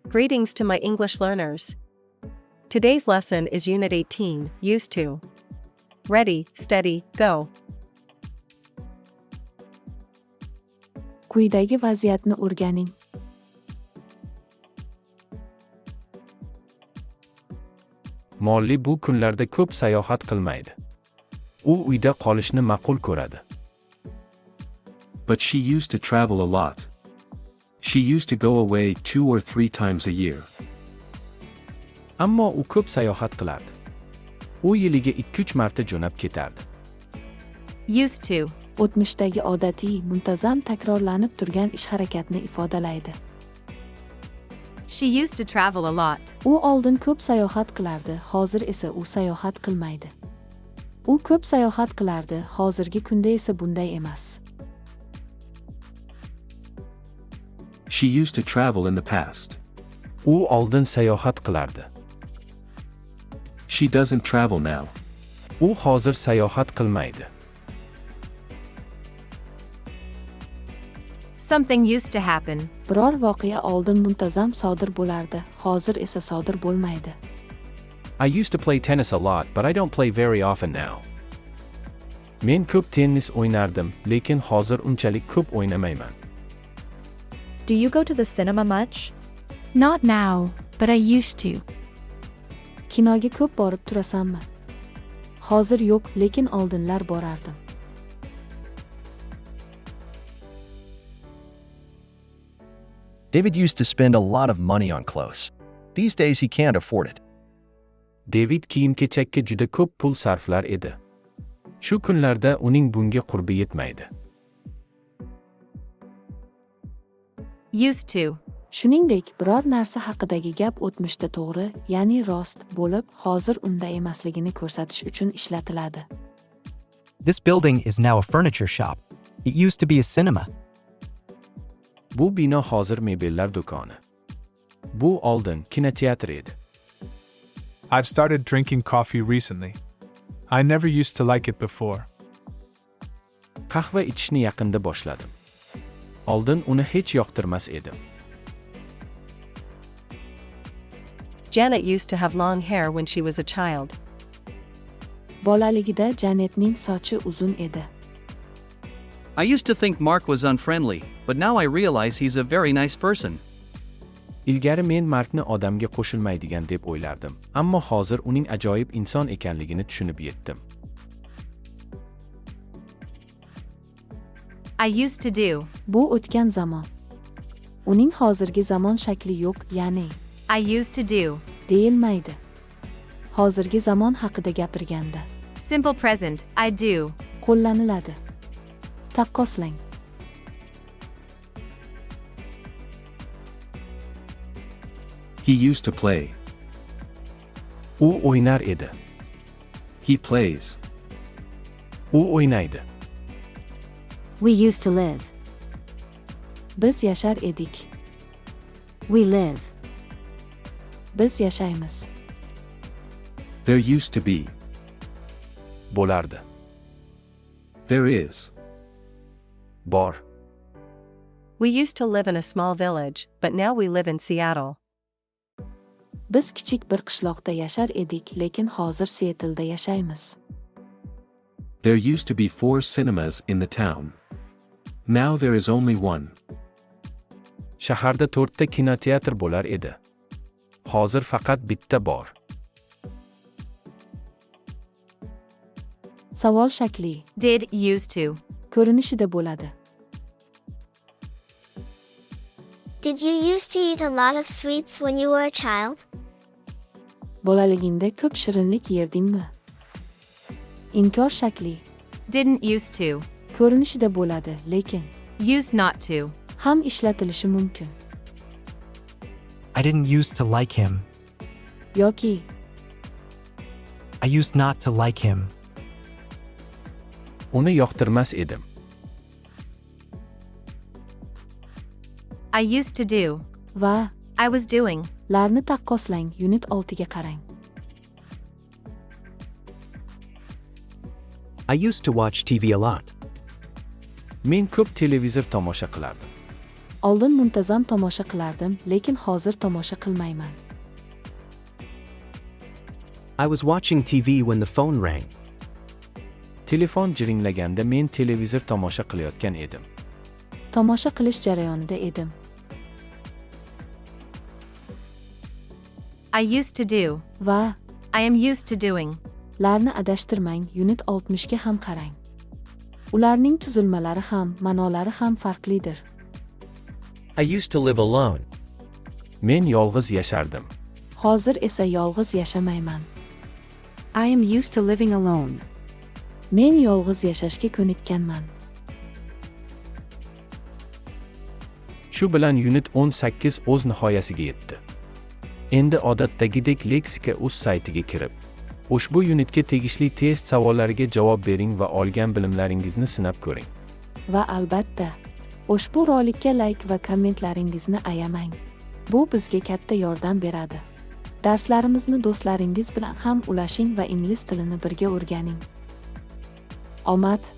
Greetings to my English learners. Today's lesson is Unit 18, Used to. Ready, steady, go. Quyidagi vaziyatni o'rganing. Molli bu kunlarda ko'p sayohat qilmaydi. U uyda qolishni ma'qul ko'radi. But she used to travel a lot. She used to go away two or three times a year. Ammo u ko'p sayohat qilardi. U yiliga 2-3 marta jo'nab ketardi. Used to. O'tmishdagi odatiy, muntazam takrorlanib turgan ish-harakatni ifodalaydi. She used to travel a lot. U oldin ko'p sayohat qilardi, hozir esa u sayohat qilmaydi. U ko'p sayohat qilardi, hozirgi kunda esa bunday emas. She used to travel in the past. U oldin sayohat qilardi. She doesn't travel now. U hozir sayohat qilmaydi. Something used to happen. Biror voqea oldin muntazam sodir bo'lardi, hozir esa sodir bo'lmaydi. I used to play tennis a lot, but I don't play very often now. Men ko'p tennis o'ynardim, lekin hozir unchalik ko'p o'ynamayman. Do you go to the cinema much? Not now, but I used to. Kinoga ko'p borib turasanmi? Hozir yo'q, lekin oldinlar borardim. David used to spend a lot of money on clothes. These days he can't afford it. David kiyim-kechakka juda ko'p pul sarflar edi. Shu kunlarda uning bunga qurbi yetmaydi. Used to. Shuningdek, biror narsa haqidagi gap o'tmishda to'g'ri, ya'ni rost bo'lib, hozir unday emasligini ko'rsatish uchun ishlatiladi. This building is now a furniture shop. It used to be a cinema. Bu bino hozir mebellar do'koni. Bu oldin kinoteatr edi. I've started drinking coffee recently. I never used to like it before. Qahva ichishni yaqinda boshladim. Oldin uni hech yoqtirmas edim. Janet used to have long hair when she was a child. Bolaligida Janetning sochi uzun edi. I used to think Mark was unfriendly, but now I realize he's a very nice person. Ilgari men Markni odamga qo'shilmaydigan deb o'ylardim, ammo hozir uning ajoyib inson ekanligini tushunib yetdim. I used to do. Bu o'tgan zamon. Uning hozirgi zamon shakli yo'q, ya'ni I used to do. Deyilmaydi. Hozirgi zamon haqida gapirganda Simple present. I do. Qo'llaniladi. Taqqoslang. He used to play. U o'ynar edi. He plays. U o'ynaydi. We used to live. Biz yashar edik. We live. Biz yashaymiz. There used to be. Bo'lardi. There is. Bor. We used to live in a small village, but now we live in Seattle. Biz kichik bir qishloqda yashar edik, lekin hozir Sietlda yashaymiz. There used to be four cinemas in the town. Now there is only one. Shaharda to'rtta kinoteatr bo'lar edi. Hozir faqat bitta bor. Savol shakli Did used to. Ko'rinishida bo'ladi. Did you used to eat a lot of sweets when you were a child? Bolaligingda ko'p shirinlik yerdingmi? Inkor shakli Didn't used to. Ko'rinishida bo'ladi, lekin Used not to. Ham ishlatilishi mumkin. I didn't used to like him. Yoki I used not to like him. Uni yoqtirmas edim. I used to do. Va I was doing. Larni taqqoslang, unit 6 ga qarang. I used to watch TV a lot. Men ko'p televizor tomosha qilardim. Oldin muntazam tomosha qilardim, lekin hozir tomosha qilmayman. I was watching TV when the phone rang. Telefon jiringlaganda men televizor tomosha qilayotgan edim. Tomosha qilish jarayonida edim. I used to do. Va I am used to doing. Larni adashtirmang, Unit 60 ga ham qarang. Ularning tuzilmalari ham, ma'nolari ham farqlidir. I used to live alone. Men yolg'iz yashardim. Hozir esa yolg'iz yashamayman. I am used to living alone. Men yolg'iz yashashga ko'nikkanman. Shu bilan Unit 18 o'z nihoyasiga yetdi. Endi odatdagidek Leksika.uz saytiga kirib, ushbu unitga tegishli test savollariga javob bering va olgan bilimlaringizni sinab ko'ring. Va albatta, ushbu rolikka layk va kommentlaringizni ayamang. Bu bizga katta yordam beradi. Darslarimizni do'stlaringiz bilan ham ulashing va ingliz tilini birga o'rganing. Omad!